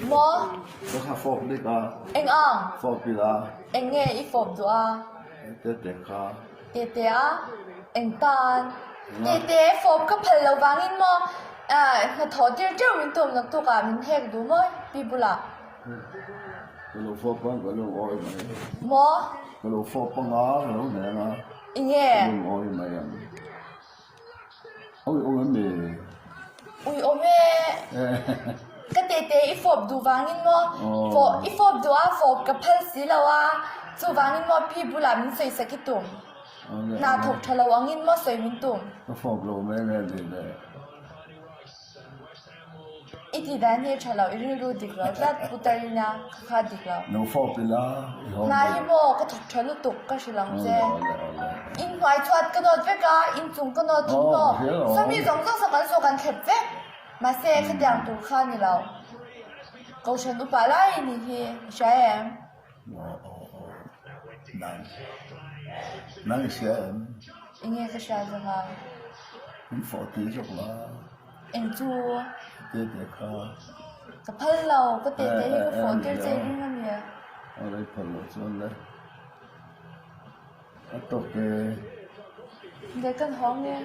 Maw? Ka kha fawp dik a. Eng ang? Fawp ila. Eng nge i fawp duh a? Tete kha. Tete a? Eng tan? Tete fawp ka phal lo vangin maw hnathawh tir teuh min tum naktuk ah min hek duh maw pi bulah? Ka lo fawp ang ka lo awi mai. Maw? Ka lo fawp ang a, ka lo hneng a. Eng nge? Ka lo awi mai ang. Ui awm em ni? Ui awm e. Ka tete i fawp duh vangin maw? Fawp i fawp duh a, fawp ka phal si lo a. Chuvangin maw pi bulah min sawi sak i tum. Hna thawk tha lo angin maw sawi min tum. Ka fawp lo mai nge ni le? I tih dan hi tha lo, i rilru dik lo tlat, Pu Tarina kha kha dik lo. Lo fawp ila i haw Hna mai. hi maw ka thawk tha lutuk ka hrilh ang che. Awle awle. In hnuai chhuat ka nawt vek a, in chung ka nawt thung maw. Sawmi zawng zawng saw kan saw kan thlep vek. Mahse khatiang tur kha ni lo. Kohhran upa lai i nih hi, i hria em? Aw aw aw. Nang. Nang i hria em? Enge ka hria zawk a? In fawh tui zawk la. Eng chu? Ka tete kha. Ka phal lo, ka tete hi ka fawh tir che ring a ni. A rei phal loh chuan le. A tawk e. Deh kan hawng e.